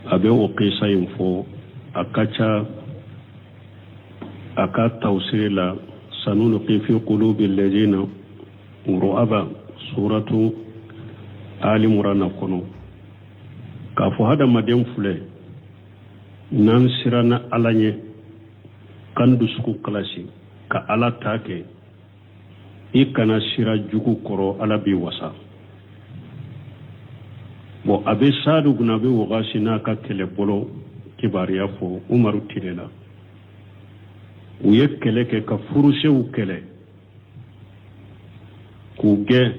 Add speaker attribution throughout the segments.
Speaker 1: A bɛ o kisa in fɔ a ka ca a ka tawusiri la sanulqi fi qulubi alladhina ru'aba suratu ali murana kɔnɔ k'a fɔ hadamaden filɛ n'an siranna ala ɲɛ k'an dusukun kalasi ka ala ta kɛ i kana sira jugu kɔrɔ ala b'i wasa bon a bɛ sadu bun abi wagasi n'a ka kɛlɛbolo kibaruya fɔ umaru tile la u ye kɛlɛ kɛ ka furusew kɛlɛ k'u gɛn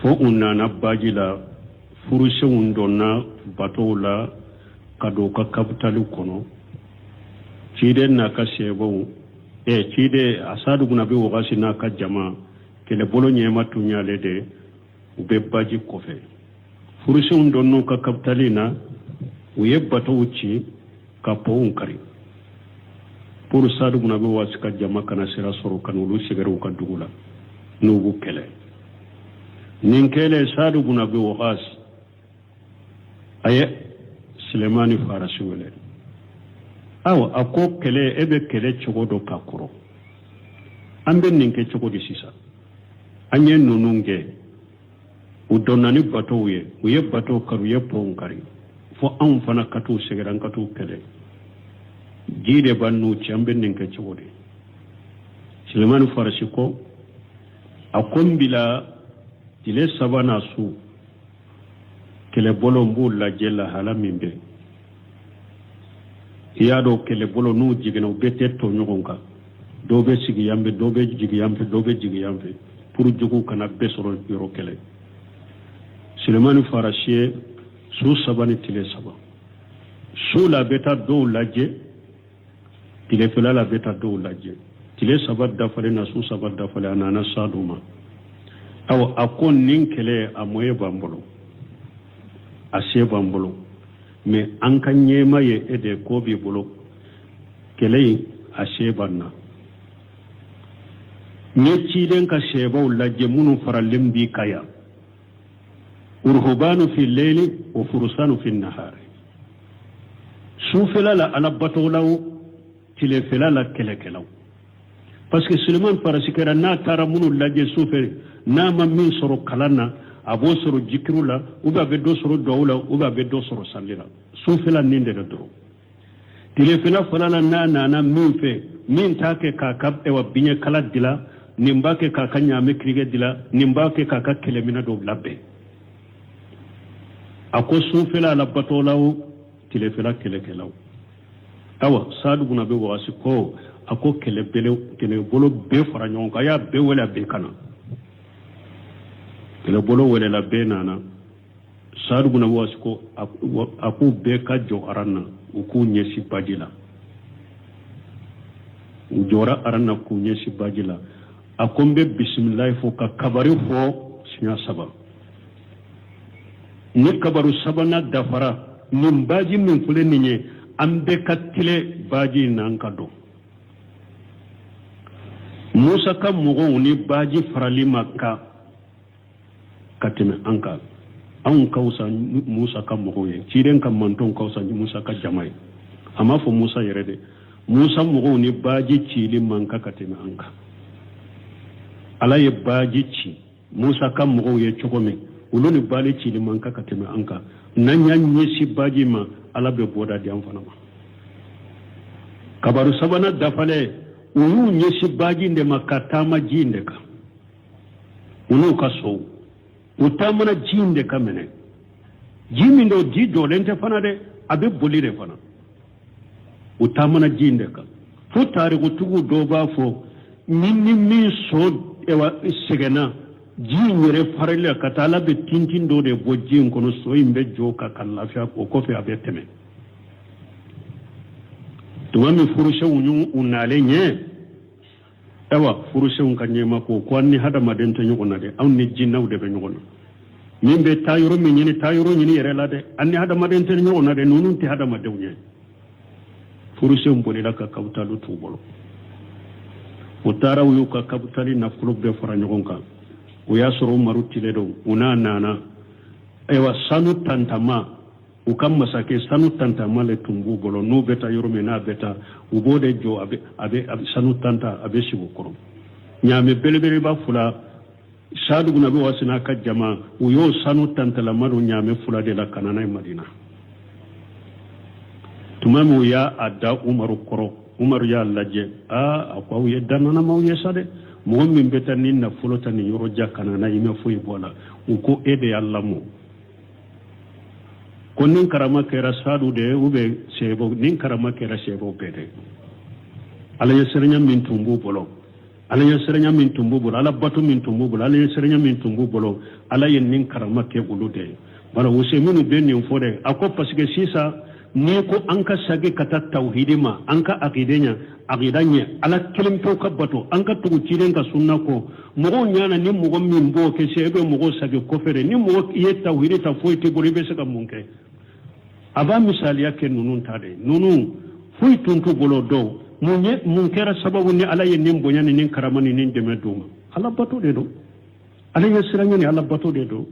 Speaker 1: fo u nana baji la furusew donna batow la ka don u ka kapitali kɔnɔ ciden n'a ka sebaw ɛ ciden a sadu bun abi wagasi n'a ka jama kɛlɛbolo ɲɛma tun y'ale de u bɛ baji kɔfɛ furusenw donn'u ka kapitali na u ye batow ci ka pɔnw kari pour sadu bun abi wagasi ka jama kana sira sɔrɔ ka n'olu sɛgɛrɛ u ka dugu la n'u b'u kɛlɛ nin kɛlen sadu bun abi wagasi a ye silemani farasi wele awa a ko kɛlɛ e bɛ kɛlɛ cogo dɔn ka kɔrɔ an bɛ nin kɛ cogo di sisan an ye ninnu gɛn u donna ni batow ye u ye batow kari u ye pɔnw kari fo anw fana ka t'u sɛgɛrɛ an ka t'u kɛlɛ ji de b'an n'u cɛ an bɛ nin kɛ cogo di silemani farasi ko a ko n bila tile saba n'a su kɛlɛbolo n b'u lajɛ lahala min bɛ i y'a dɔn kɛlɛbolo n'u jiginna u bɛɛ tɛ ton ɲɔgɔn kan dɔw bɛ sigi yan fɛ dɔw bɛ jigin yan fɛ dɔw bɛ jigin yan fɛ pour juguw kana bɛɛ sɔrɔ yɔrɔ kelen sulemani farasi ye su saba ni tile saba su la a bɛ taa dɔw lajɛ tilefɛla la a bɛ taa dɔw lajɛ tile saba dafalen na su saba dafalen a nana sadu ma awa a ko nin kɛlɛ a moyen b'an bolo a se b'an bolo mais an ka ɲɛma ye e de ko b'i bolo kɛlɛ in a se b'an na n ye ciden ka sɛbaw lajɛ minnu faralen b'i kan yan uruhubanu fi leyli wa furusanu fi nahari sufɛla la ala batolaw tilefɛla la kɛlɛkɛlaw parce que suleiman farasi kɛra n'a taara minnu lajɛ sufɛ n'a ma min sɔrɔ kalan na a b'o sɔrɔ jikiru la ou bien a bɛ dɔ sɔrɔ duwawu la ou bien a bɛ dɔ sɔrɔ sali la sufɛla nin de la dɔrɔn tilefɛla fana la n'a nana min fɛ min t'a kɛ k'a ka ɛwa biɲɛkala dila nin b'a kɛ k'a ka ɲaamɛ kirikɛ dila nin b'a kɛ k'a ka kɛlɛminɛ dɔw labɛn a ko sufɛla ala batolaw tilefɛla kɛlɛkɛlaw awa sadu bun abi wagasi ko a ko kɛlɛbolo bɛɛ fara ɲɔgɔn kan a y'a bɛɛ wele a bɛɛ ka na kɛlɛbolo welela bɛɛ nana sadu bun abi wagasi ko a k'u bɛɛ ka jɔ aran na u k'u ɲɛsin baji la u jɔra aran na k'u ɲɛsin baji la a ko n bɛ bisimilayi fɔ ka kabari fɔ siɲɛ saba ni kabaru sabanan dafara nin baji min filɛ nin ye an bɛɛ ka tile baji in na an ka don musa ka mɔgɔw ni baji farali ma kan ka tɛmɛ an kan anw ka fisa musa ka mɔgɔw ye ciden ka mantonw ka fisa musa ka jama ye a m'a fɔ musa yɛrɛ dɛ musa mɔgɔw ni baji cili man kan ka tɛmɛ an kan ala ye baji ci musa ka mɔgɔw ye cogo min olu ni baji cili man kan ka tɛmɛ an kan n'an y'an ɲɛsin baji ma ala bɛ bɔda di an fana ma kabaru sabanan dafalen u y'u ɲɛsin baji de ma ka taama ji in de kan u n'u ka sow u taamana ji in de kan minɛ ji min don ji jɔlen tɛ fana dɛ a bɛ boli de fana u taamana ji in de kan fo tarikutigiw dɔw b'a fɔ ni ni min so sɛgɛnna ji in yɛrɛ farali la ka taa ala bɛ tintin dɔ de bɔ ji in kɔnɔ so in bɛ jɔ ka ka lafiya o kɔfɛ a bɛ tɛmɛ tuma min furusenw y'u nalen ye ayiwa furusenw ka ɲɛma ko ko an ni hadamaden tɛ ɲɔgɔn na dɛ anw ni jinɛw de bɛ ɲɔgɔn na min bɛ taa yɔrɔ min ɲini taa yɔrɔ ɲini yɛrɛ la dɛ an ni hadamaden tɛ ɲɔgɔn na dɛ ninnu tɛ hadamadenw ye furusenw bolila ka kabutali t'u bolo u taara u y'u ka kabutali nafolo bɛɛ fara ɲɔgɔn kan o y'a sɔrɔ umaru tile don u n'a nana ayiwa sanu tantama U ka masakɛ sanu tantama le tun b'u bolo, n'u bɛ taa yɔrɔ min n'a bɛ taa, u b'o de jɔ, a bɛ sanu tanta, a bɛ sigi o kɔrɔ. Ɲaamɛ belebeleba fila, Saadu bun Abi Wakasi n'a ka jama, u y'o sanu tantalama don ɲaamɛ fila de la ka na n'a ye Madina. Tuma min u y'a a da Umaru kɔrɔ, Umaru y'a lajɛ, aa, a ko aw ye dannanamaw ye sa dɛ, mɔgɔ min bɛ taa ni nafolo ta nin yɔrɔ jan ka na n'a ye, i ma foyi bɔ a la. U ko e de y'a lamɔ ko nin karama kɛra Saadu de ye ou bien sɛbɛw, nin karama kɛra sɛbɛw bɛɛ de. Ala ɲɛsiranya min tun b'u bolo, Ala ɲɛsiranya min tun b'u bolo, Ala bato min tun b'u bolo, Ala ɲɛsiranya min tun b'u bolo, Ala ye nin karama kɛ olu de ye. Bala minnu bɛ nin fɔ dɛ, a ko parce que sisan n'i ko an ka sagi ka taa tawhidi ma, an ka akide ɲɛ, akida ɲɛ, Ala kelen pewu ka bato, an ka tugu ciden ka sunna kɔ, mɔgɔw ɲana ni mɔgɔ min b'o kɛ se, e bɛ mɔgɔw sagi kɔfɛ dɛ. Ni mɔgɔ i ye tawhidi ta, foyi t'i bolo, i bɛ se ka mun kɛ? A b'a misaliya kɛ ninnu ta de, ninnu foyi tun t'u bolo dɔw. Mun ye, mun kɛra sababu ni Ala ye nin bonya ni nin karama ni nin dɛmɛ d'u ma? Ala bato de don, Ala ɲɛ siran ni Ala bato de don.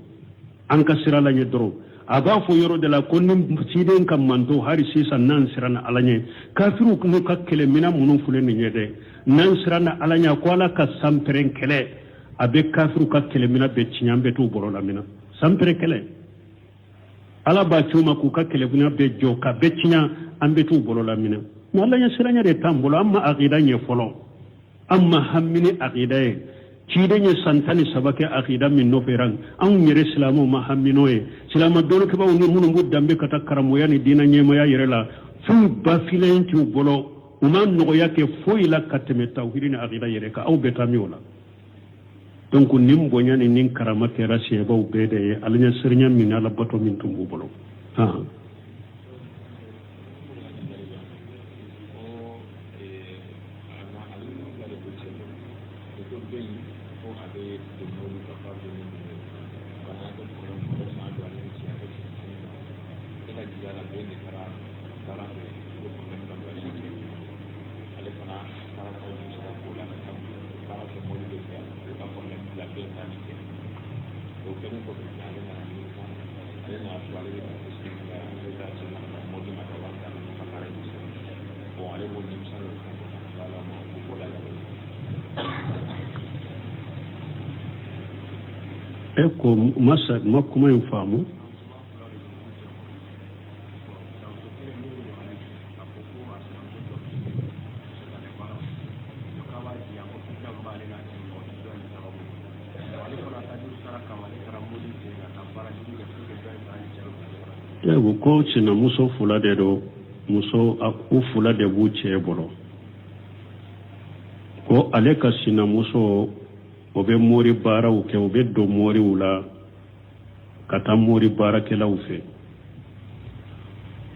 Speaker 1: An ka sira la ɲɛ dɔrɔn. A b'a fɔ yɔrɔ de la ko ni ciden ka manto, hali sisan n'an siranna Ala ɲɛ, kafiriw n'u ka kɛlɛminɛ minnu filɛ nin ye dɛ, n'an siranna Ala ɲɛ, ko Ala ka sanpɛrɛn kɛlɛ, a bɛ kafiriw ka kɛlɛminɛ bɛɛ tiɲɛ, an bɛ t'u bɔrɔ lamina. Sanpɛrɛn kɛlɛ, Ala b'a ci u ma k'u ka kɛlɛminɛ bɛɛ jɔ ka bɛɛ tiɲɛ, an bɛ t'u bolo lamina. Mais Ala ɲɛ siranya de t'an bolo, an ma akida ɲɛ fɔlɔ, an ma hami ni akida ye. Ciden ye san 13 kɛ akida min nɔfɛ, anw yɛrɛ silamɛw ma hami n'o ye. Silamɛ dɔnnikɛbaaw ni minnu b'u danbe ka taa karamɔgɔya ni diinɛ ɲɛmaya yɛrɛ la, fɛn bafilen t'u bolo, u ma nɔgɔya kɛ foyi la ka tɛmɛ tawhidi ni akida yɛrɛ kan. Aw bɛ taa min o la? Donc nin bonya ni nin karama kɛra sɛbaw bɛɛ de ye, Ala ɲɛ sirinya min, Ala bato min tun b'u bolo han. E ko masa ma kuma in faamu. Ko sinamuso fila de don, muso u fila de b'u cɛ bolo, ko ale ka sinamuso, o bɛ mori baaraw kɛ, o bɛ don moriw la ka taa mori baarakɛlaw fɛ.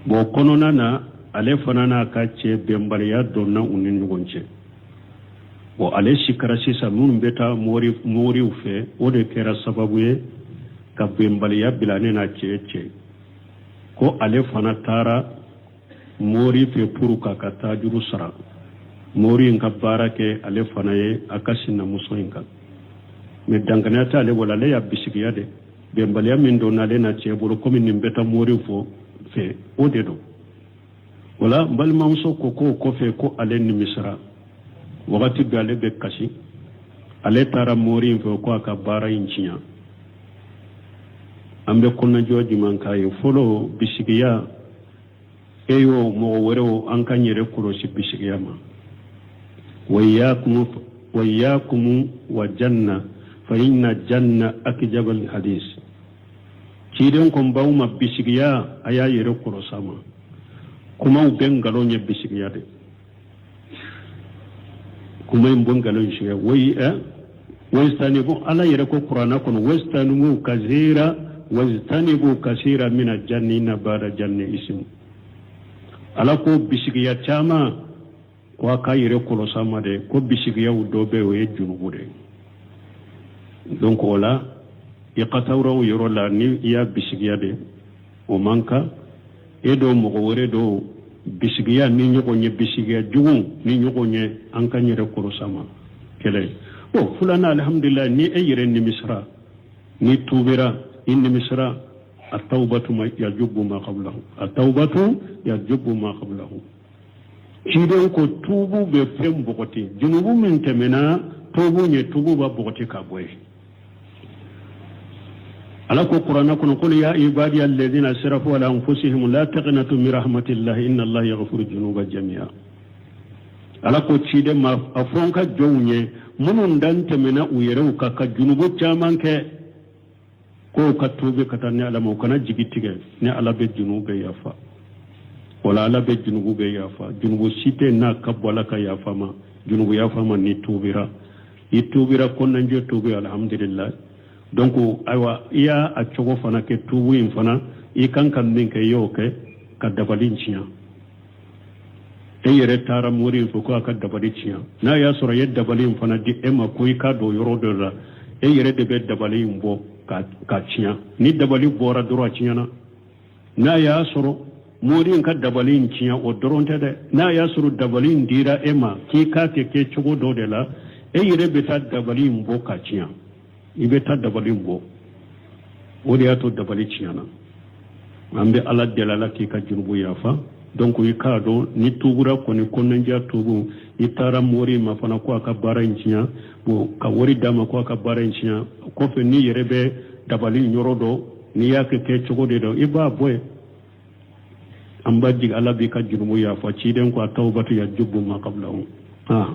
Speaker 1: Bon, kɔnɔna na, ale fana n'a ka cɛ, bɛnbaliya donna u ni ɲɔgɔn cɛ. Bon, ale sikara sisan minnu bɛ taa moriw fɛ, o de kɛra sababu ye ka bɛnbaliya bila ne n'a cɛ cɛ, ko ale fana taara mori fɛ pour k'a ka taajuru sara. Mori in ka baara kɛ ale fana ye a ka sinamuso in kan, mais dankaniya tɛ ale bolo, ale y'a bisigiya de. Bɛnbaliya min donna ale n'a cɛ bolo, komi nin bɛ taa mori fɔ fɛ, o de don. Wala n balimamuso ko k'o kɔfɛ ko ale nimisara, wagati bɛɛ ale bɛ kasi. Ale taara mori in fɛ ko a ka baara in tiɲɛ. An bɛ kɔnɔjɔ jumɛn k'a ye? Fɔlɔ, bisigiya, e y'o mɔgɔ wɛrɛw, an k'an yɛrɛ kɔlɔsi bisigiya ma. Wa iyyakum wa zanna fa inna zanna akzabal hadis. Ciden ko n b'aw ma, bisigiya, a y'a yɛrɛ kɔlɔsi a ma. Kumaw bɛ nkalon ye, bisigiya de kuma in bɔ nkalon sigiya. Wayi ɛ wajtanibu, Ala yɛrɛ ko Kuranna kɔnɔ: wajtanibu kasira, wajtanibu kasira mina zanni inna ba'da zanni ismu. Ala ko bisigiya caman, ko a k'a yɛrɛ kɔlɔsi a ma dɛ, ko bisigiyaw dɔ bɛ, o ye junubu de. Donc o la, i ka tawuraw yɔrɔ la, ni i y'a bisigiya de, o man kan e dɔw, mɔgɔ wɛrɛ dɔw bisigiya ni ɲɔgɔn ye, bisigiya jugu ni ɲɔgɔn ye, an ka yɛrɛ kɔlɔsi a ma. Kɛlɛ bon. Filanan, alhamdulilayi, ni e yɛrɛ nimisira, ni tuubira, i nimisira. Atawbatu yajubu ma qablahu, atawbatu yajubu ma qablahu. Ciden ko tuubu bɛ fɛn bɔgɔti, junubu min tɛmɛna tuubu ɲɛ, tuubu b'a bɔgɔti ka bɔ yen. Ala ko kuranɛ kɔnɔ: qul ya ibadiya alladhina asrafu ala anfusihim la taqnatu min rahmatillahi inna allaha yaghfiru dhunuba jami'a. Ala ko ciden ma, a fɔ n ka jɔnw ye minnu dan tɛmɛna u yɛrɛw kan ka junubu caman kɛ, k'o ka tuubi ka taa ne Ala ma, u kana jigi tigɛ, ne Ala bɛ junubu bɛɛ yafa. Wala Ala bɛ junubu bɛɛ yafa, junubu si tɛ n'a ka bɔ Ala ka yafa ma, junubu yafa ma n'i tuubira. I tuubira kɔnɔnajɛ tuubi, alhamdulillah. Donc ayiwa, i y'a a cogo fana kɛ, tuubu in fana, i kan ka min kɛ, i y'o kɛ ka dabali tiɲɛ. E yɛrɛ taara mori in fɛ ko a ka dabali tiɲɛ. N'a y'a sɔrɔ i ye dabali in fana di e ma ko i k'a don yɔrɔ dɔ la, e yɛrɛ de bɛ dabali in bɔ ka tiɲɛ. Ni dabali bɔra dɔrɔn, a tiɲɛna. N'a y'a sɔrɔ mori in ka dabali in tiɲɛ, o dɔrɔn tɛ dɛ, n'a y'a sɔrɔ dabali in dira e ma k'i k'a kɛ kɛ cogo dɔ de la, e yɛrɛ bɛ taa dabali in bɔ ka tiɲɛ. I bɛ taa dabali in bɔ, o de y'a to dabali tiɲɛna. An bɛ Ala deli, Ala k'i ka jurumu yafa. Donc i k'a dɔn, ni tuubura kɔni, kɔnɔnajɛya tuubu, i taara mori ma fana ko a ka baara in tiɲɛ, bon, ka wari d'a ma ko a ka baara in tiɲɛ, kɔfɛ n'i yɛrɛ bɛ dabali yɔrɔ dɔn, n'i y'a kɛ kɛ cogo de dɔn, i b'a bɔ yen. An b'a jigi Ala b'i ka jurumu yafa. Ciden ko: atawbatu yajubu ma qablahu. Ah.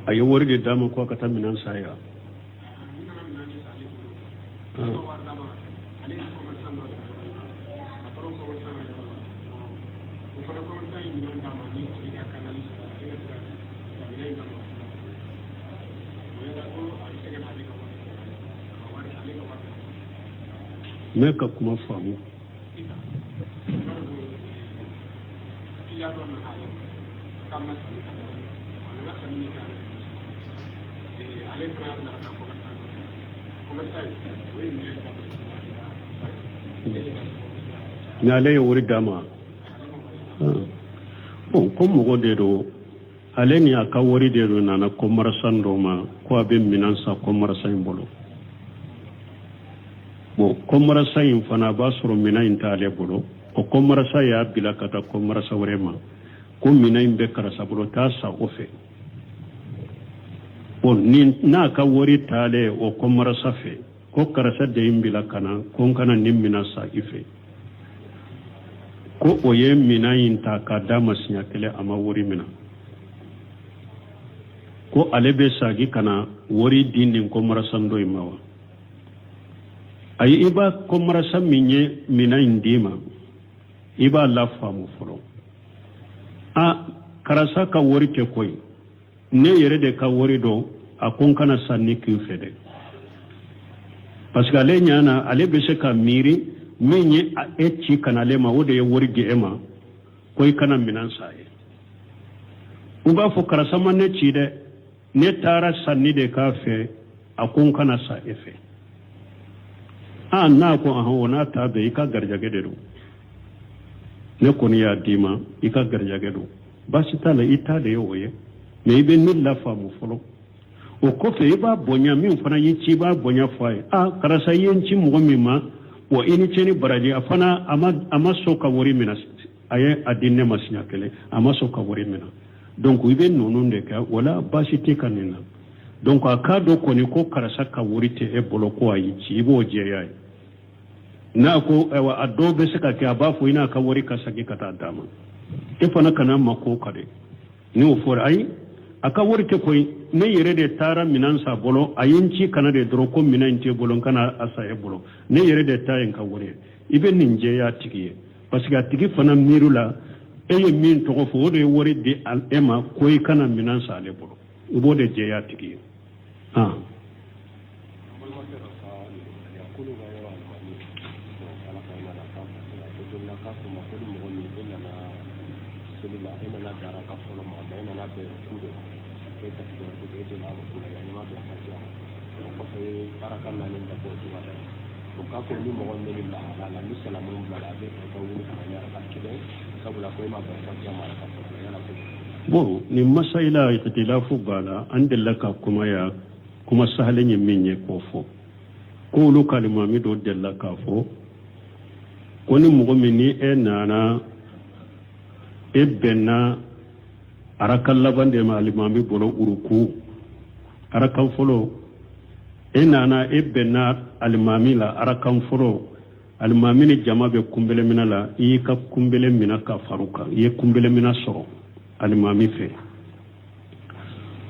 Speaker 1: A ye wari de d'a ma ko a ka taa minɛn san yan. Ne ka kuma faamu. Ni ale ye wari d'a ma, bon, ko mɔgɔ de don, ale ni a ka wari de don, nana commerçant dɔ ma ko a bɛ minɛn san commerçant in bolo. Bon, commerçant in fana, a b'a sɔrɔ minɛn in t'ale bolo. O commerçant y'a bila ka taa commerçant wɛrɛ ma ko minɛn in bɛ karisa bolo, taa san o fɛ. Bon, ni n'a ka wari taalen o commerçant fɛ ko karisa de ye n bila ka na ko n kana nin minɛn san i fɛ, ko o ye minɛn in ta k'a d'a ma siɲɛ kelen, a ma wari minɛ, ko ale bɛ sagi ka na wari di nin commerçant dɔ in ma wa? Ayi, i b'a commerçant min ye minɛn in d'i ma, i b'a lafaamu fɔlɔ. A karisa ka wari tɛ koyi, ne yɛrɛ de ka wari don, a ko n kana sanni k'i fɛ dɛ. Parce que ale ɲana, ale bɛ se ka miiri min ye e ci ka na ale ma, o de ye wari di e ma ko i kana minɛn san ye. U b'a fɔ karisa ma ne ci dɛ, ne taara sanni de k'a fɛ, a ko n kana san e fɛ. A n'a ko ahan, o n'a ta bɛɛ, i ka garijɛgɛ de don, ne kɔni y'a d'i ma, i ka garijɛgɛ don, baasi t'a la, i ta de ye o ye. Mais i bɛ min lafaamu fɔlɔ, o kɔfɛ i b'a bonya, min fana y'i ci, i b'a bonya fɔ a ye: a karisa, i ye n ci mɔgɔ min ma, wa i ni ce ni baraji. A fana a ma sɔn ka wari minɛ, a ye a di ne ma siɲɛ kelen, a ma sɔn ka wari minɛ. Donc i bɛ ninnu de kɛ, wala baasi tɛ ka nin na. Donc a k'a dɔn kɔni ko karisa ka wari tɛ e bolo, ko a y'i ci, i b'o jɛya ye. N'a ko ayiwa, a dɔw bɛ se ka kɛ, a b'a fɔ i n'a ka wari ka segin ka taa d'a ma. E fana kana ma ko ka dɛ. N'o fɔra, ayi, a ka wari tɛ koyi, ne yɛrɛ de taara minɛn san bolo, a ye n ci kana de dɔrɔn ko minɛn in t'e bolo, n kana a san e bolo, ne yɛrɛ de ta ye n ka wari ye. I bɛ nin jɛya a tigi ye, parce que a tigi fana miiri la, e ye min tɔgɔ fɔ, o de ye wari di e ma ko i kana minɛn san ale bolo. I b'o de jɛya a tigi ye. Ah.
Speaker 2: k'e ta tigɛ ko e donna ruku la yanni ma bila fatiya o kɔfɛ araka naani dabɔ o cogoya la. O k'a ko ni mɔgɔ min bɛ nin lahala la, ni salamu bilala, a bɛ ka wuli ka na ni araka kelen, sabula ko e ma bɛn fatiya ma araka fɔlɔ la, yala ko?
Speaker 1: Bon, nin masayila ikhtilafu b'a la. An delila ka kuma ya, kuma sahalen ye min ye k'o fɔ, ko olu ka alimami dɔ delila k'a fɔ ko ni mɔgɔ min ni e nana, e bɛnna araka laban de ma alimami bolo uruku arakan fɔlɔ, e nana e bɛnna alimami la arakan fɔlɔ, alimami ni jama bɛ kunbele minɛ la, i y'i ka kunbele minɛ ka far'u kan, i ye kunbele minɛ sɔrɔ alimami fɛ,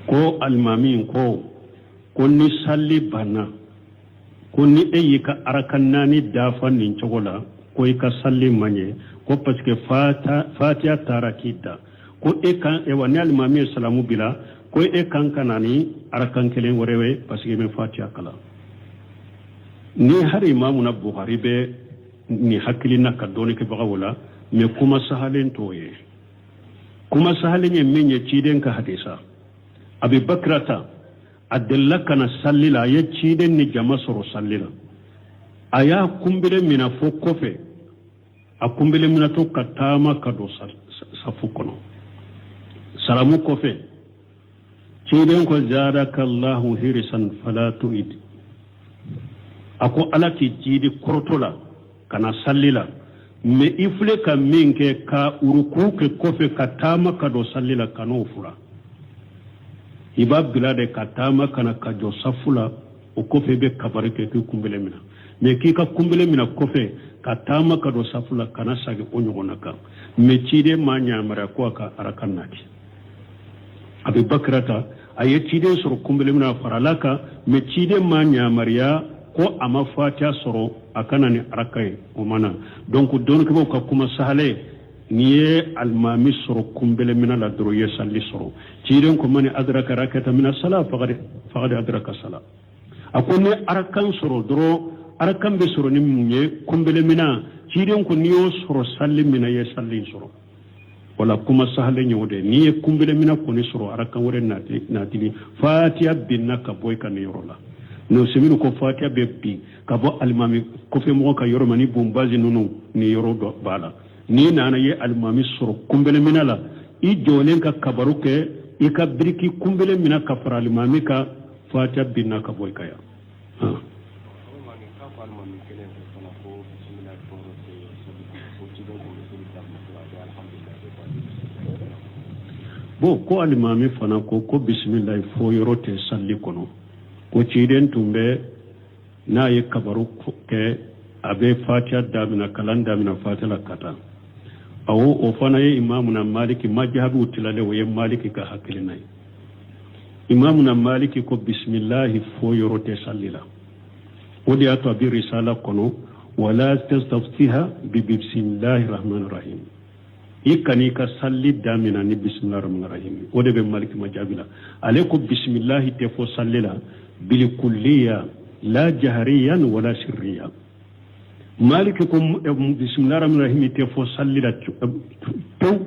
Speaker 1: ko alimami ko ni sali banna, ko ni e y'i ka araka naani dafa nin cogo la, ko i ka sali man ɲɛ, ko parce que fatiya taara k'i dan, ko e kan ewa ni alimami ye salamu bila, ko e kan ka na ni arakan kelen wɛrɛ ye, parce que i bɛ fatiya kalan. Ni hari imamuna Buhari bɛ nin hakilina ka dɔɔnikɛbagaw la, mais kuma sahalen t'o ye. Kuma sahalen ye min ye, ciden ka hadisa Abi Bakrata, a delila ka na salli la, a ye ciden ni jama sɔrɔ salli la, a y'a kunbele mina fo kɔfɛ, a kunbele minatɔ ka taama ka don safu kɔnɔ. Salamu kɔfɛ, ciden ko: zadaka Allahu hirisan fala tu'id. A ko Ala k'i jiidi kɔrɔtɔ la ka na salli la, mais i filɛ ka min kɛ, ka uruku kɛ kɔfɛ ka taama ka don salli la, ka n'o fura, i b'a bila de ka taama ka na ka jɔ safu la, o kɔfɛ i bɛ kabari kɛ k'i kunbele minɛ, mais k'i ka kunbele minɛ kɔfɛ ka taama ka don safu la, kana sagi o ɲɔgɔnna kan. Mais ciden ma yamaruya ko a ka araka nati. Abi Bakrata, a ye ciden sɔrɔ kunbele minɛ farala kan, mais ciden ma yamaruya ko a ma fatiya sɔrɔ, a ka na ni araka ye, o ma na. Donc dɔnnikɛbaw ka kuma sahale, n'i ye alimami sɔrɔ kunbele minɛ la dɔrɔn, i ye salli sɔrɔ. Ciden ko: mani adraka rakata mina sala faqad adraka sala. A ko ni arakan sɔrɔ dɔrɔn, arakan bɛ sɔrɔ ni mun ye? Kunbele minɛ. Ciden ko n'i y'o sɔrɔ salli min na, i ye salli sɔrɔ. Wala kuma sahalen ye o de. N'i ye kunbele minɛ kɔni sɔrɔ, arakan wɛrɛ natili, fatiya binna ka bɔ i ka nin yɔrɔ la. N'o seminu ko fatiya bɛ bin ka bɔ alimami kɔfɛmɔgɔ ka yɔrɔ ma, ni bonbazi ninnu ni yɔrɔ dɔ b'a la, n'i nana ye alimami sɔrɔ kunbele minɛ la, i jɔlen ka kabaru kɛ, i ka biriki kunbele minɛ ka fara alimami kan, fatiya binna ka bɔ i ka yan.
Speaker 2: K'a ko alimami kelen fɛ fana ko bisimila tɔɔrɔ tɛ seli kɔnɔ, ko ciden kun bɛ seli daminɛ dɔrɔn, a bɛ alhamdulilayi bɛ ban.
Speaker 1: Bon, ko alimami fana ko bisimilayi fɔ yɔrɔ tɛ salli kɔnɔ, ko ciden tun bɛ n'a ye kabaru kɛ, a bɛ fatiya damina, kalan damina fatiya la ka taa. Awɔ, o fana ye imamuna Maliki majahabiw tilalen, o ye Maliki ka hakilina ye. Imamuna Maliki ko bisimilahi fɔ yɔrɔ tɛ salli la. O de y'a to a bɛ risala kɔnɔ: wala tastaftiha bi bisimilahi rahmani rahim, i kan'i ka salli damina ni bisimilahi rahmani rahim. O de bɛ Maliki majabi la. Ale ko bisimilahi tɛ fɔ salli la bilikulliya, la jahariyan wala sirriya. Maliki ko bisimilahi rahmani rahim tɛ fɔ salli la pewu,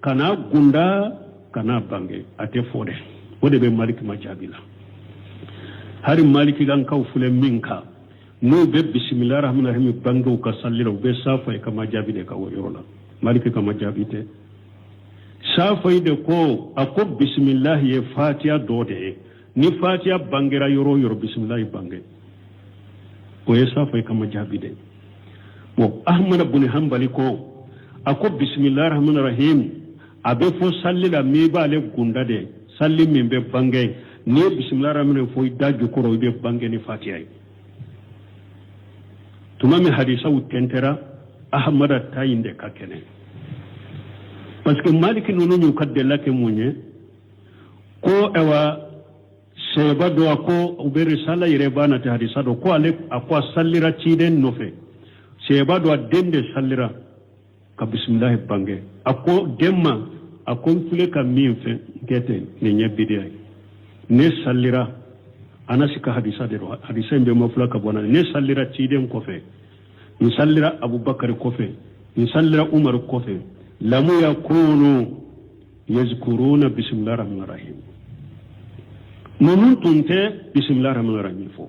Speaker 1: kana gunda, kana bange, a tɛ fɔ dɛ. O de bɛ Maliki majabi la. Hari Maliki kankaw filɛ min kan, n'u bɛ bisimilahi rahmani rahim bangew ka salli la, u bɛ Safayi ka majabi de ka o yɔrɔ la. Maliki ka majabi tɛ. Safayi de ko, a ko bisimilahi ye fatiya dɔ de ye, ni fatiya bangera yɔrɔ o yɔrɔ, bisimilahi bange. O ye Safayi ka majabi de. Bon, Ahmad bun Hanbali ko, a ko bisimilahi rahmani rahim a bɛ fɔ salli la, min b'ale gunda de, salli min bɛ bange, n'i ye bisimilahi rahmani fɔ i da jukɔrɔ, i bɛ bange ni fatiya ye. Tuma min hadisaw tɛntɛra, Ahmada ta in de ka kɛnɛ, parce que Maliki ninnu y'u ka delila kɛ mun ye? Ko ayiwa, sɛba dɔ, a ko u bɛ risala yɛrɛ b'a na ten, hadisa dɔ ko ale, a ko a sallira ciden nɔfɛ, sɛba dɔ, a den de sallira ka bisimilahi bange. A ko den ma, a ko n filɛ ka min fɛn kɛ ten, nin ye bidiya ye. Ne sallira, Anasi ka hadisa de don, hadisa in bɛ ma fila ka bɔ na, ne sallira ciden kɔfɛ, n sallira Abubakari kɔfɛ, n sallira Umaru kɔfɛ, lamu yakunu yazkuruna bisimilahi rahmani rahim. Ninnu tun tɛ bisimilahi rahmani rahim fɔ.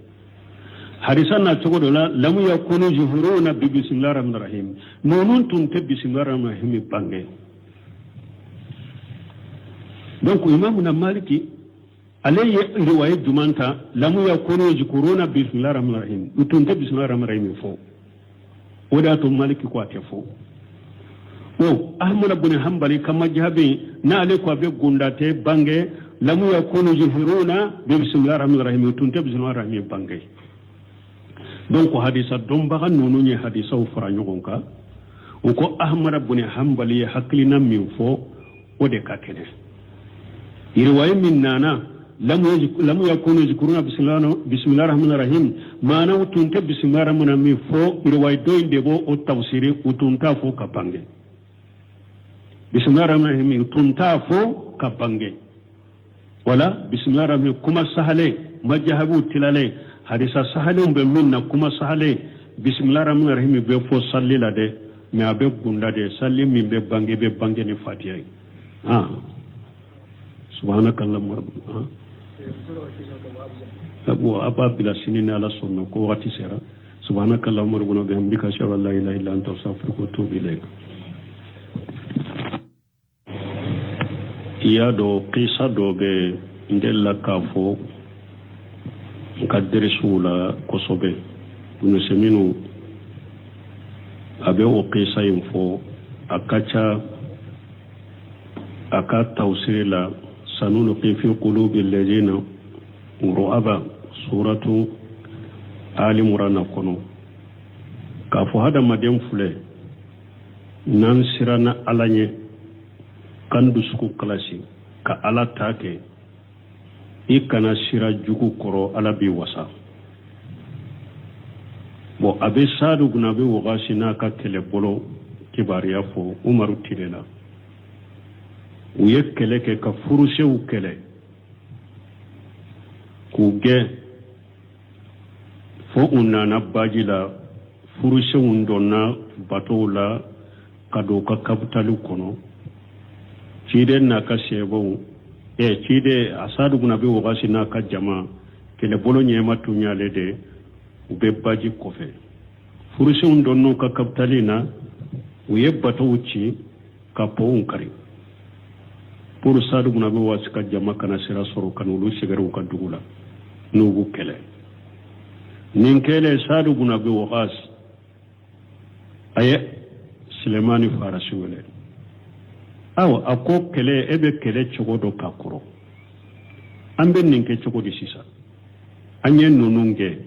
Speaker 1: Hadisa na cogo dɔ la, lamu yakunu yujahiruna bi bisimilahi rahmani rahim. Ninnu tun tɛ bisimilahi rahmani rahim bange. Donc imamu na Maliki ale ye riwaye juman ta? Lamu yakunu yajhuruna bisimilahi rahmani rahim. U tun tɛ bisimilahi rahmani rahim fɔ. O de y'a to Maliki ko a tɛ fɔ. O Ahmada bun Hanbali ka majahabi n'ale ko a bɛ gunda tɛ bange, lamu yakunu yujahiruna bi bisimilahi rahmani rahim, u tun tɛ bisimilahi rahim bange. Donc hadisa dɔnbaga ninnu ye hadisaw fara ɲɔgɔn kan, u ko Ahmada bun Hanbali ye hakilina min fɔ, o de ka kɛnɛ. Riwaye min nana lamu yakunu yajhuruna bisimilahi rahmani rahim, maana u tun tɛ bisimilahi rahmani rahim fɔ. Riwaye dɔ in de b'o o tafsiri, u tun t'a fɔ ka bange bisimilahi rahmani rahim, u tun t'a fɔ ka bange. Wala bisimilahi rahmani, kuma sahalen, majahabiw tilalen, hadisa sahalenw bɛ min na, kuma sahalen. Bisimilahi rahmani rahim bɛ fɔ sali la dɛ, mais a bɛ gunda de. Sali min bɛ bange, bɛ bange ni fatiya ye. Ah, subhanaka allahumma rabbana. Bon, a b'a bila sini ni Ala sɔnna ko wagati sera. Subhanaka allahumma rabbana bihamdika, ashhadu an la ilaha illa anta, astaghfiruka wa atubu ilayk. I y'a dɔn, kisa dɔ bɛ n delila k'a fɔ n ka derisiw la kosɛbɛ. Minnu a bɛ o kisa in fɔ, a ka ca a ka tawsiri la, sanulqi fi qulubi alladhina ru'aba, suratu Ali Murana kɔnɔ, k'a fɔ hadamaden filɛ, n'an siranna Ala ɲɛ, k'an dusukun kalasi ka Ala ta kɛ, i kana sira jugu kɔrɔ, Ala b'i wasa. Bon, a bɛ Sadu bun Abi Wagasi n'a ka kɛlɛbolo kibaruya fɔ. Umaru tile la, u ye kɛlɛ kɛ ka furusew kɛlɛ k'u gɛn fo u nana baji la. Furusew donna batow la ka don u ka kapitali kɔnɔ. Ciden n'a ka sɛbɛnw, ciden a Sadu bun Abi Wagasi n'a ka jama kɛlɛbolo ɲɛma tun y'ale de, u bɛ baji kɔfɛ. Furusew donn'u ka kapitali na, u ye batow ci ka pɔnw kari pour Sadu bun Abi Wagasi ka jama kana sira sɔrɔ ka n'olu sɛgɛrɛ u ka dugu la n'u b'u kɛlɛ. Nin kɛlen, Sadu bun Abi Wagasi a ye Silemani Farasi wele. Awa, a ko kɛlɛ, e bɛ kɛlɛ cogo dɔ ka kɔrɔ, an bɛ nin kɛ cogo di sisan? An ye ninnu kɛ,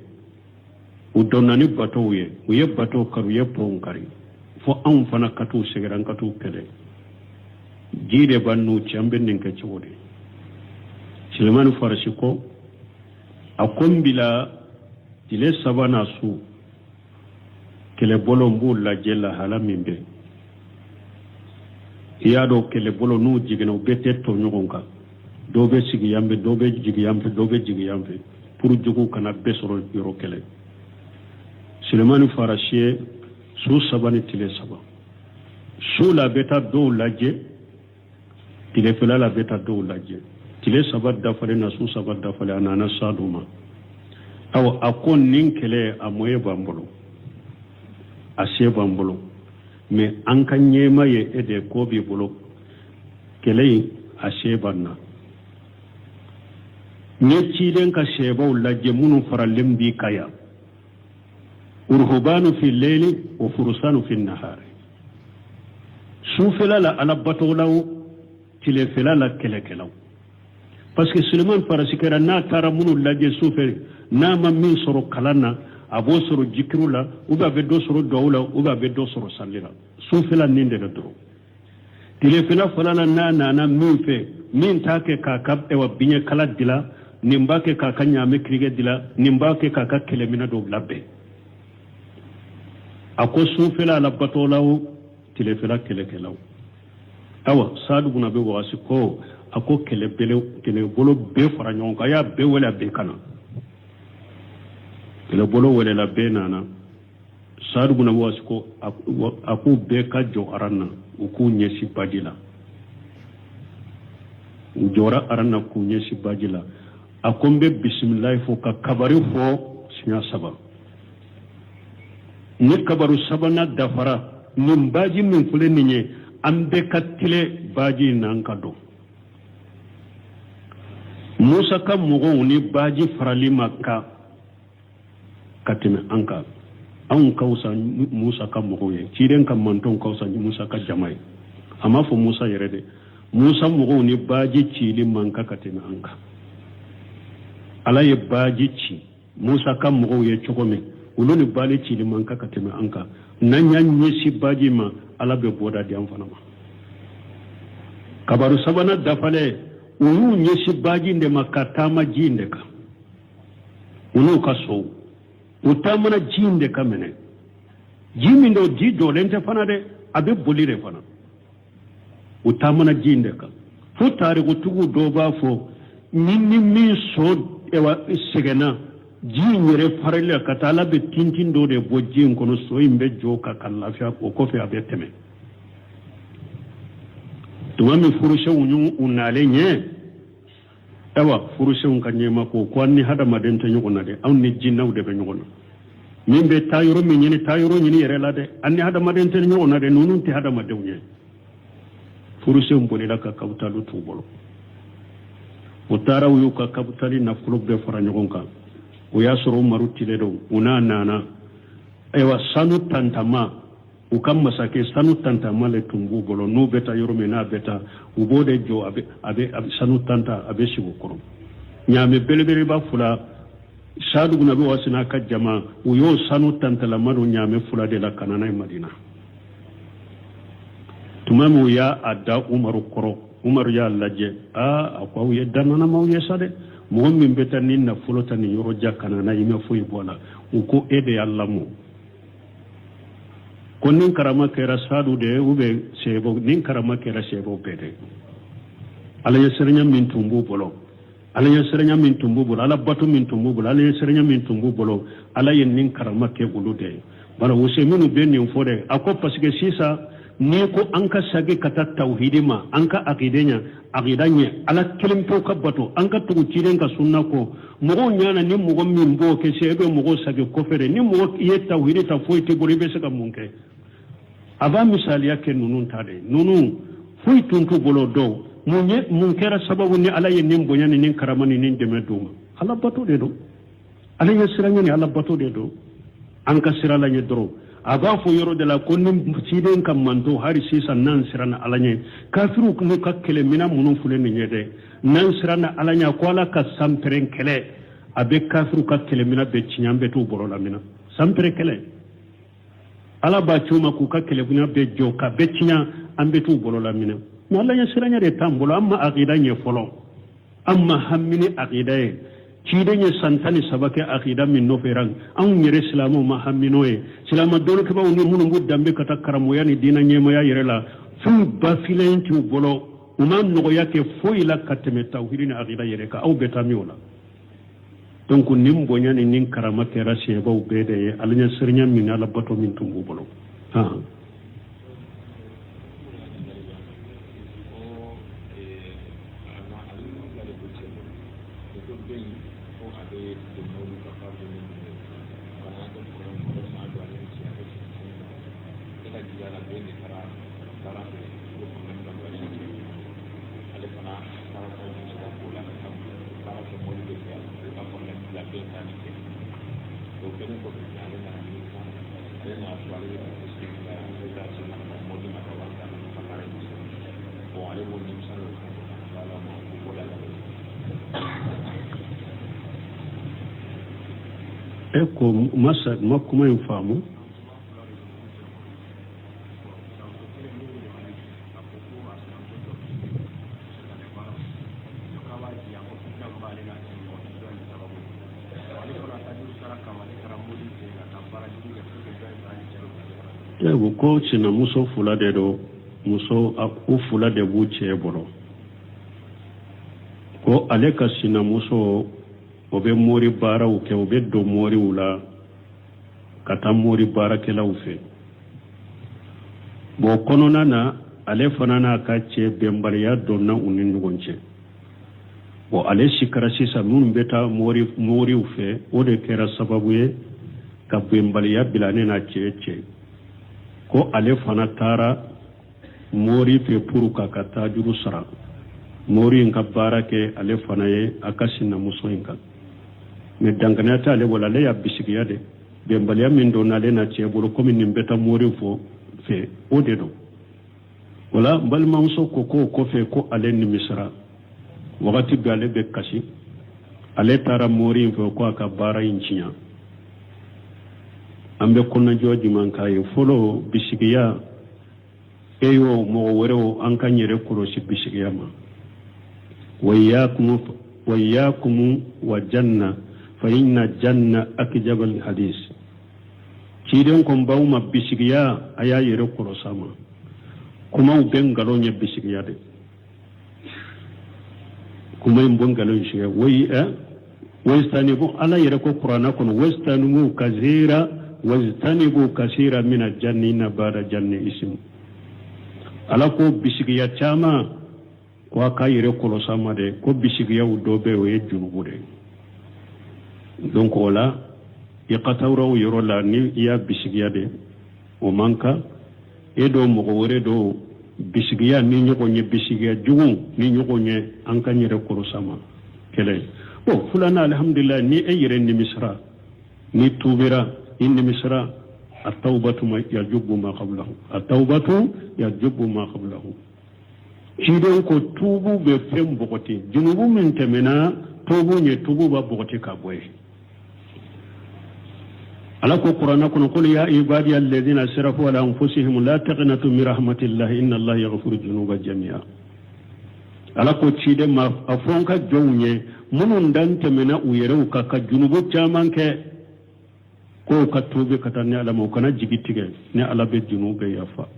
Speaker 1: u donna ni batow ye, u ye batow kari, u ye pɔnw kari, fo anw fana ka t'u sɛgɛrɛ, an ka t'u kɛlɛ. Ji de b'an n'u cɛ, an bɛ nin kɛ cogo di? Silemani Farasi ko, a ko n bila tile 3 n'a su, kɛlɛbolo n b'u lajɛ lahala min bɛ. I y'a dɔn, kɛlɛbolo n'u jiginna, u bɛɛ tɛ tɔ ɲɔgɔn kan. Dɔw bɛ sigi yan fɛ, dɔw bɛ jigin yan fɛ, dɔw bɛ jigin yan fɛ, pour juguw kana bɛɛ sɔrɔ yɔrɔ kɛlɛ. Sulemani Farasi ye su 3 ni tile 3. Su la, a bɛ taa dɔw lajɛ, tilefɛla la, a bɛ taa dɔw lajɛ. Tile 3 dafalen na, su 3 dafalen, a nana Sadu ma. Awa, a ko nin kɛlɛ, a moyen b'an bolo, a se b'an bolo, mais an ka ɲɛma ye e de ko b'i bolo. Kɛlɛ in, a se b'an na. N ye ciden ka sɛbaw lajɛ minnu faralen b'i kan yan, uruhubanu fi leyli wa furusanu fi nahari, sufɛla la Ala batolaw, tilefɛla la kɛlɛkɛlaw. Parce que Suleiman Farasi kɛra, n'a taara minnu lajɛ sufɛ, n'a ma min sɔrɔ kalan na, a b'o sɔrɔ jikiru la, ou bien a bɛ dɔ sɔrɔ duwawu la, ou bien a bɛ dɔ sɔrɔ sali la. Sufɛla nin de la dɔrɔn. Tilefɛla fana la, n'a nana min fɛ, min t'a kɛ k'a ka ɛwa biɲɛkala dila, nin b'a kɛ k'a ka ɲaamɛ kirikɛ dila, nin b'a kɛ k'a ka kɛlɛminɛ dɔw labɛn. A ko sufɛla Ala batolaw, tilefɛla kɛlɛkɛlaw. Awa, Sadu bun Abi Wagasi ko, a ko kɛlɛbolo bɛɛ fara ɲɔgɔn kan, a y'a bɛɛ wele, a bɛɛ ka na. Kɛlɛbolo welela, bɛɛ nana. Sadu bun Abi Wagasi ko a k'u bɛɛ ka jɔ aran na, u k'u ɲɛsin baji la. U jɔra aran na k'u ɲɛsin baji la. A ko n bɛ bisimilayi fɔ ka kabari fɔ siɲɛ saba. Ni kabaru sabanan dafara, nin baji min filɛ nin ye, an bɛɛ ka tilen baji in na an ka don. Musa ka mɔgɔw ni baji farali ma kan ka tɛmɛ an kan. Anw ka fisa Musa ka mɔgɔw ye, ciden ka mantɔnw ka fisa Musa ka jama ye. A m'a fɔ Musa yɛrɛ dɛ, Musa mɔgɔw ni baji cili man kan ka tɛmɛ an kan. Ala ye baji ci Musa ka mɔgɔw ye cogo min, olu ni baji cili man kan ka tɛmɛ an kan. N'an y'an ɲɛsin baji ma, Ala bɛ bɔda di an fana ma. Kabaru sabanan dafalen, u y'u ɲɛsin baji in de ma ka taama ji in de kan, u n'u ka sow. U taamana ji in de kan minɛ, ji min don, ji jɔlen tɛ fana dɛ, a bɛ boli de fana. U taamana ji in de kan fo tarikutigiw dɔw b'a fɔ ni ni min so sɛgɛnna ji in yɛrɛ farali la ka taa, Ala bɛ tintin dɔ de bɔ ji in kɔnɔ, so in bɛ jɔ ka lafiya, o kɔfɛ a bɛ tɛmɛ. Tuma min furusenw y'u nalen ye, ayiwa, furusenw ka ɲɛmaa ko ko an ni hadamaden tɛ ɲɔgɔn na dɛ, anw ni jinɛw de bɛ ɲɔgɔn na. Min bɛ taa yɔrɔ min ɲini, taa yɔrɔ ɲini yɛrɛ la dɛ, an ni hadamaden tɛ ɲɔgɔn na dɛ, ninnu tɛ hadamadenw ye. Furusenw bolila ka kabutali t'u bolo. U taara, u y'u ka kabutali nafolo bɛɛ fara ɲɔgɔn kan. O y'a sɔrɔ Umaru tile don, u n'a nana. Ayiwa, sanu tantama, u ka masakɛ sanu tantama le tun b'u bolo. N'u bɛ taa yɔrɔ min, n'a bɛ taa, u b'o de jɔ, a bɛ sanu tanta, a bɛ sigi o kɔrɔ. Ɲaamɛ belebeleba fila, Sadu bun Abi Wakasi n'a ka jama, u y'o sanu tantalama don ɲaamɛ fila de la ka na n'a ye Madina. Tuma min u y'a a da Umaru kɔrɔ, Umaru y'a lajɛ, aa, a ko aw ye dananamaw ye sa dɛ, mɔgɔ min bɛ taa ni nafolo ta nin yɔrɔ jan ka na n'a ye, i ma foyi bɔ a la. U ko e de y'a lamɔ ko nin karama kɛra Sadu de ye ou bien sɛbɛw, nin karama kɛra sɛbɛw bɛɛ de. Ala ɲɛsiranya min tun b'u bolo, Ala ɲɛsiranya min tun b'u bolo, Ala bato min tun b'u bolo, Ala ɲɛsiranya min tun b'u bolo, Ala ye nin karama kɛ olu de ye. Bala minnu bɛ nin fɔ dɛ, a ko parce que sisan n'i ko an ka sagi ka taa tawhidi ma, an ka akide ɲɛ, akida ɲɛ, Ala kelen pewu ka bato, an ka tugu ciden ka sunna kɔ, mɔgɔw ɲana ni mɔgɔ min b'o kɛ se, e bɛ mɔgɔw sagi kɔfɛ dɛ. Ni mɔgɔ i ye tawhidi ta, foyi t'i bolo, i bɛ se ka mun kɛ? A b'a misaliya kɛ ninnu ta de, ninnu foyi tun t'u bolo dɔw. Mun ye, mun kɛra sababu ni Ala ye nin bonya ni nin karama ni nin dɛmɛ d'u ma? Ala bato de don, Ala ɲɛ siran ni Ala bato de don. An ka sira la ɲɛ dɔrɔn. A b'a fɔ yɔrɔ de la ko ni ciden ka manto, hali sisan n'an siranna Ala ɲɛ, kafiriw n'u ka kɛlɛminɛn minnu filɛ nin ye dɛ, n'an siranna Ala ɲɛ, ko Ala ka sanpɛrɛn kɛlɛ, a bɛ kafiriw ka kɛlɛminɛn bɛɛ tiɲɛ, an bɛ t'u bolo lamina. Sanpɛrɛn kɛlɛ, Ala b'a ci u ma k'u ka kɛlɛminɛn bɛɛ jɔ ka bɛɛ tiɲɛ, an bɛ t'u bolo lamina. Mais Ala ɲɛ siranya de t'an bolo, an ma akida ɲɛ fɔlɔ, an ma hami ni akida ye. Ciden ye san 13 kɛ akida min nɔfɛ Iran, anw yɛrɛ silamɛw ma hami n'o ye. Silamɛ dɔnnikɛbaaw ni minnu b'u danbe ka taa karamɔgɔya ni diinɛ ɲɛmaya yɛrɛ la, fɛn bafilen t'u bolo, u ma nɔgɔya kɛ foyi la ka tɛmɛ tawhidi ni akida yɛrɛ kan. Aw bɛ taa min o la? Donc nin bonya ni nin karama kɛra sɛbɛw bɛɛ de ye, Ala ɲɛ siranya min, Ala bato min tun b'u bolo. E ko masa ma kuma in faamu. Ko sinamuso fila de don, muso u fila de b'u cɛ bolo, ko ale ka sinamuso o bɛ mori baaraw kɛ, o bɛ don moriw la ka taa mori baarakɛlaw fɛ. Bon, kɔnɔna na, ale fana n'a ka cɛ bɛnbaliya donna u ni ɲɔgɔn cɛ. Bon, ale sikara sisan minnu bɛ taa moriw fɛ, o de kɛra sababu ye ka bɛnbaliya bila ne n'a cɛ cɛ, ko ale fana taara mori fɛ pour k'a ka tajuru sara. Mori in ka baara kɛ ale fana ye a ka sinamuso in kan, mais danganiya tɛ ale bolo, ale y'a bisigiya de. Bɛnbaliya min donna ale n'a cɛ bolo, komi nin bɛ taa mori fɔ fɛ, o de don. O la n balimamuso ko k'o kɔfɛ ko ale nimisara, wagati bɛɛ ale bɛ kasi. Ale taara mori in fɛ ko a ka baara in tiɲɛ. An bɛ kɔnɔjɔ jumɛn k'a ye? Fɔlɔ, bisigiya, e y'o mɔgɔ wɛrɛw, an k'an yɛrɛ kɔlɔsi bisigiya ma. Wa iyyakum wa zanna fa inna zanna akzabal hadis. Ciden ko n b'aw ma bisigiya, a y'a yɛrɛ kɔlɔsi a ma. Kumaw bɛ nkalon ye bisigiya de, kuma in bɔ nkalon sigiya. Wayi ɛ wajtanibu, Ala yɛrɛ ko Kuranɛ kɔnɔ: wajtanibu kasira, wajtanibu kasira mina zanni inna ba'da zanni ismu. Ala ko bisigiya caman, ko a k'a yɛrɛ kɔlɔsi a ma dɛ, ko bisigiyaw dɔ bɛ, o ye junubu de. Donc o la i ka taa o yɔrɔ la, ni i y'a bisigiya de, o man kan e dɔ mɔgɔ wɛrɛ dɔ bisigiya ni ɲɔgɔn ye, bisigiya jugu ni ɲɔgɔn ye. An k'an yɛrɛ kɔlɔsi a ma. Kɛlɛ bon, filanan, alhamdulilayi, ni e yɛrɛ nimisara, ni tuubira, i nimisara, atawbatu yajubu ma qablahu, atawbatu yajubu ma qablahu. Ciden ko tuubu bɛ fɛn bɔgɔti, junubu min tɛmɛna tuubu ɲɛ, tuubu b'a bɔgɔti ka bɔ yen. Ala ko Kuranɛ kɔnɔ: qul ya ibadiya alladhina asrafu ala anfusihim la taqnatu min rahmatillahi inna allaha yaghfiru dhunuba jami'a. Ala ko ciden ma, a fɔ n ka jɔnw ye minnu dan tɛmɛna u yɛrɛw kan ka junubu caman kɛ, k'o ka tuubi ka taa ni Ala ma, u kana jigi tigɛ, ni Ala bɛ junubu bɛɛ yafa.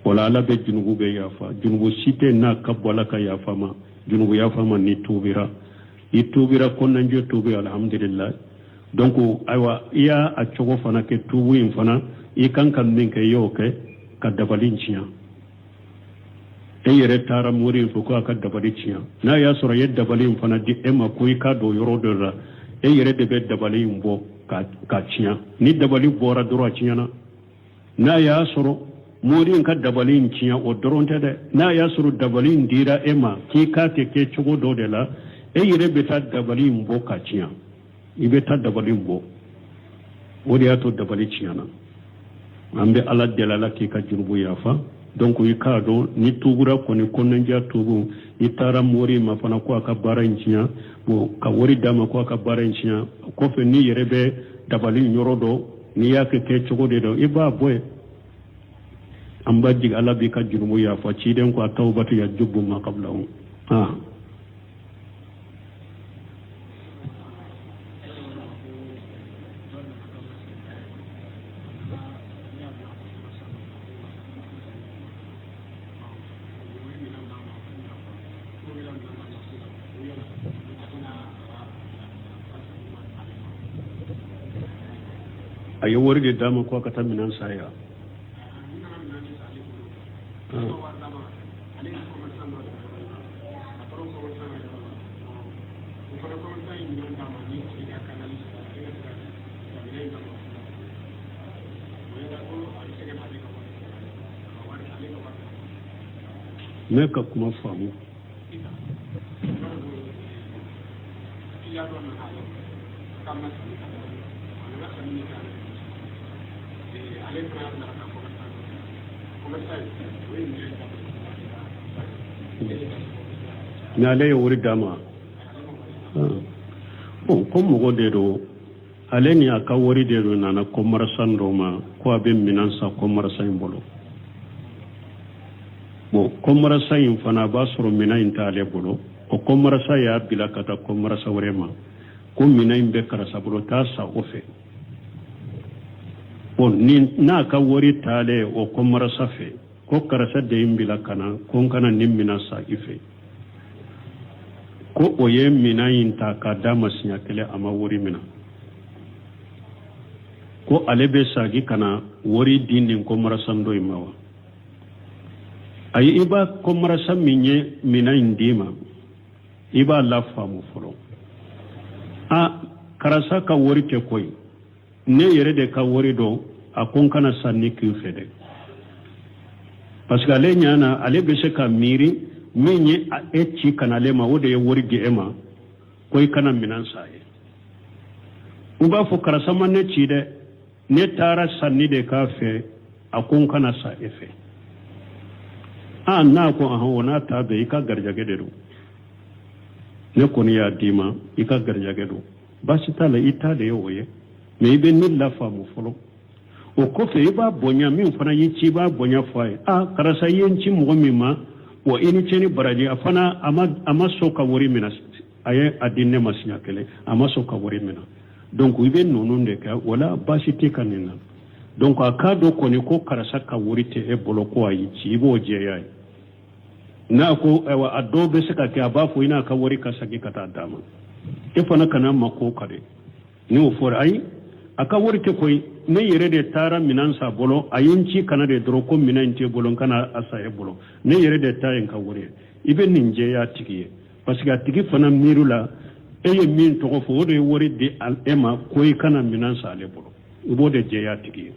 Speaker 1: Wala Ala bɛ junubu bɛɛ yafa, junubu si tɛ n'a ka bɔ Ala ka yafa ma, junubu yafa ma ni tuubira. I tuubira, kɔnɔnajɛ tuubi, alhamdulillah. Donc ayiwa, i y'a a cogo fana kɛ, tuubu in fana, i kan ka min kɛ, i y'o kɛ ka dabali tiɲɛ. E yɛrɛ taara mori in fɛ ko a ka dabali tiɲɛ. N'a y'a sɔrɔ i ye dabali in fana di e ma ko i k'a don yɔrɔ dɔ la, e yɛrɛ de bɛ dabali in bɔ ka tiɲɛ. Ni dabali bɔra dɔrɔn, a tiɲɛna. N'a y'a sɔrɔ mori in ka dabali in tiɲɛ, o dɔrɔn tɛ dɛ, n'a y'a sɔrɔ dabali in dira e ma k'i k'a kɛ kɛ cogo dɔ de la, e yɛrɛ bɛ taa dabali in bɔ ka tiɲɛ. I bɛ taa dabali in bɔ, o de y'a to dabali tiɲɛna. An bɛ Ala deli, Ala k'i ka jurumu yafa. Donc i k'a dɔn, ni tuubura kɔni, kɔnɔnajɛ tuubu, i taara mori ma fana ko a ka baara in tiɲɛ, bon, ka wari d'a ma ko a ka baara in tiɲɛ, kɔfɛ n'i yɛrɛ bɛ dabali yɔrɔ dɔn, n'i y'a kɛ kɛ cogo de dɔn, i b'a bɔ yen. An b'a jigin, Ala b'i ka jurumu yafa. Ciden ko a tawbatu yajubu ma qablahu. Ah. A ye wari de d'a ma ko a ka taa minɛn san yan. Ne ka kuma faamu. Mais ale ye wari d'a ma. Bon, ko mɔgɔ de don, ale ni a ka wari de don, nana commerçant dɔ ma ko a bɛ minɛn san commerçant in bolo. Bon, commerçant in fana, a b'a sɔrɔ minɛn in t'ale bolo. O commerçant y'a bila ka taa commerçant wɛrɛ ma ko minɛn in bɛ karisa bolo, taa san o fɛ. Bon, ni n'a ka wari taalen o commerçant fɛ, ko karisa de ye n bila ka na ko n kana nin minɛn san i fɛ, ko o ye minɛn in ta k'a d'a ma siɲɛ kelen, a ma wari minɛ, ko ale bɛ sagi ka na wari di nin commerçant dɔ in ma wa? Ayi, i b'a commerçant min ye minɛn in d'i ma, I b'a lafaamu fɔlɔ, a karisa ka wari tɛ koyi, ne yɛrɛ de ka wari don, a ko n kana sanni k'i fɛ dɛ, parce que ale ɲana, ale bɛ se ka miiri min ye e ci ka na ale ma, o de ye wari di e ma ko i kana minɛn san ye. U b'a fɔ karisa ma ne ci dɛ, ne taara sanni de k'a fɛ, a ko n kana san e fɛ. A n'a ko ahɔn, o n'a ta bɛɛ, i ka garijɛgɛ de don, ne kɔni y'a d'i ma, i ka garijɛgɛ don, baasi t'a la, i ta de ye o ye. Mais i bɛ nin lafaamu fɔlɔ, o kɔfɛ i b'a bonya. Min fana y'i ci, i b'a bonya fɔ a ye: a karisa, i ye n ci mɔgɔ min ma, wa i ni ce ni baraji. A fana a ma sɔn ka wari minɛ, a ye a di ne ma siɲɛ kelen, a ma sɔn ka wari minɛ. Donc i bɛ ninnu de kɛ, wala baasi tɛ ka nin na. Donc a k'a dɔn kɔni ko karisa ka wari tɛ e bolo, ko a y'i ci, i b'o jɛya ye. N'a ko ayiwa, a dɔw bɛ se ka kɛ a b'a fɔ i n'a ka wari ka segin ka taa d'a ma, e fana kana ma ko ka dɛ. Ni o fɔra, ayi, a ka wari tɛ koyi, ne yɛrɛ de taara minɛn san bolo, a ye n ci kana de dɔrɔn ko minɛn in t'e bolo, n kana a san e bolo, ne yɛrɛ de ta ye n ka wari ye. I bɛ nin jɛya a tigi ye, parce que a tigi fana miiri la, e ye min tɔgɔ fɔ, o de ye wari di e ma ko i kana minɛn san ale bolo. I b'o de jɛya a tigi ye.